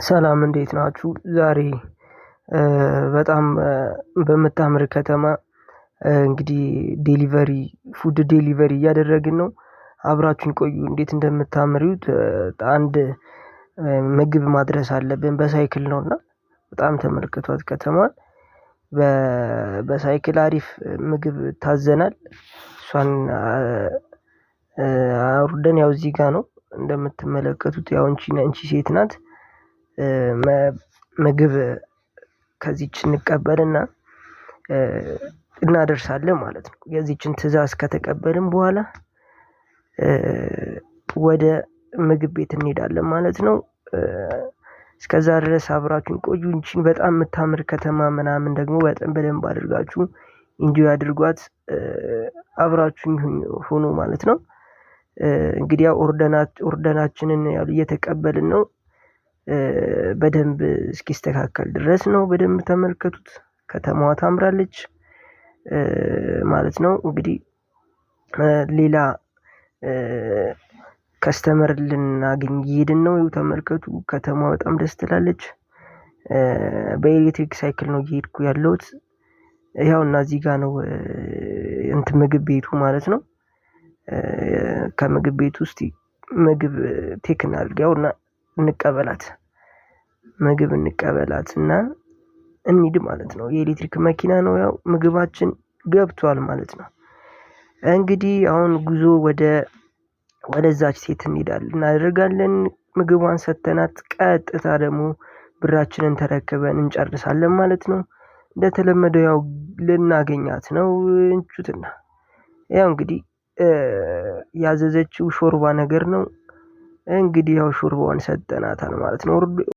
ሰላም እንዴት ናችሁ? ዛሬ በጣም በምታምር ከተማ እንግዲህ delivery food delivery እያደረግን ነው። አብራችሁን ቆዩ። እንዴት እንደምታምር እዩት። አንድ ምግብ ማድረስ አለብን በሳይክል ነው እና በጣም ተመልክቷት ከተማዋን። በሳይክል አሪፍ ምግብ ታዘናል። እሷን አውርደን ያው እዚህ ጋር ነው እንደምትመለከቱት፣ ያው እንቺ ሴት ናት። ምግብ ከዚች እንቀበልና እናደርሳለን ማለት ነው። የዚችን ትዕዛዝ ከተቀበልን በኋላ ወደ ምግብ ቤት እንሄዳለን ማለት ነው። እስከዛ ድረስ አብራችሁን ቆዩ። እንቺን በጣም የምታምር ከተማ ምናምን ደግሞ በጣም በደንብ አድርጋችሁ enjoy አድርጓት። አብራችሁኝ ሁኑ ማለት ነው። እንግዲህ ያው order ኣችንን ያው እየተቀበልን ነው። በደንብ እስኪስተካከል ድረስ ነው። በደንብ ተመልከቱት። ከተማዋ ታምራለች ማለት ነው። እንግዲህ ሌላ customer ልናገኝ እየሄድን ነው። ተመልከቱ፣ ከተማዋ በጣም ደስ ትላለች። በኤሌክትሪክ ሳይክል ነው እየሄድኩ ያለሁት። ያው እና እዚህ ጋር ነው እንትን ምግብ ቤቱ ማለት ነው። ከምግብ ቤቱ ውስጥ ምግብ take እናድርግ። ያው እና እንቀበላት፣ ምግብ እንቀበላት እና እንሂድ ማለት ነው። የኤሌክትሪክ መኪና ነው። ያው ምግባችን ገብቷል ማለት ነው። እንግዲህ አሁን ጉዞ ወደዛች ሴት እንሄዳለን እናደርጋለን። ምግቧን ሰተናት ቀጥታ ደግሞ ብራችንን ተረክበን እንጨርሳለን ማለት ነው። እንደተለመደው ያው ልናገኛት ነው እንቹትና ያው እንግዲህ ያዘዘችው ሾርባ ነገር ነው። እንግዲህ ያው ሾርባዋን ሰጠናታል ማለት ነው።